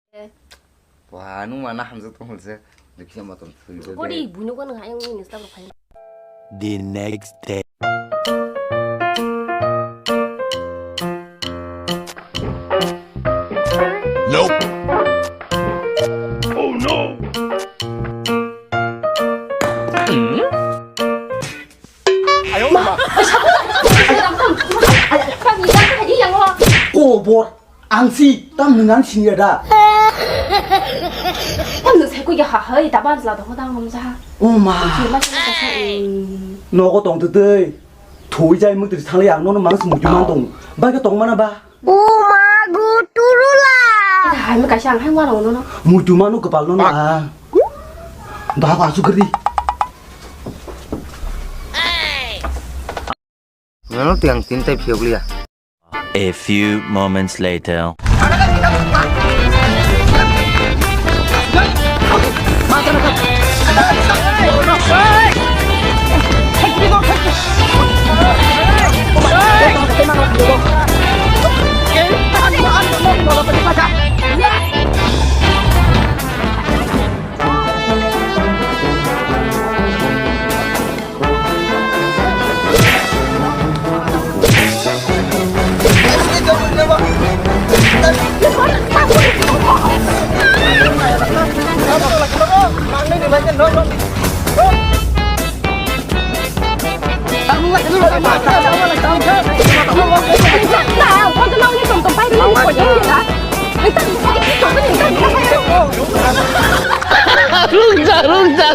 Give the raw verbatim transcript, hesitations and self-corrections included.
Wah, nung mana hamjak tong se. Dikhe ma tong thwi. Body buino kan ngai yang ini stop khai. The next day. Nope. Oh no. Kobor, ang si, tam nung ang sini ada. Tam nung sai ko ya ha hai, ta ban la dong dang hom sa. O ma. Nogo tong tei. Thui jai muk tei thang yang nono mang si muk man tong. Ba ke tong mana ba? O ma go turula. Hai ma kaisa ang hai wano nono. Muitu mano kepal nono ah. Dah aku asuk kerdi. Nono tiang tin tai phiok liya. A few moments later. Rungja, rungja,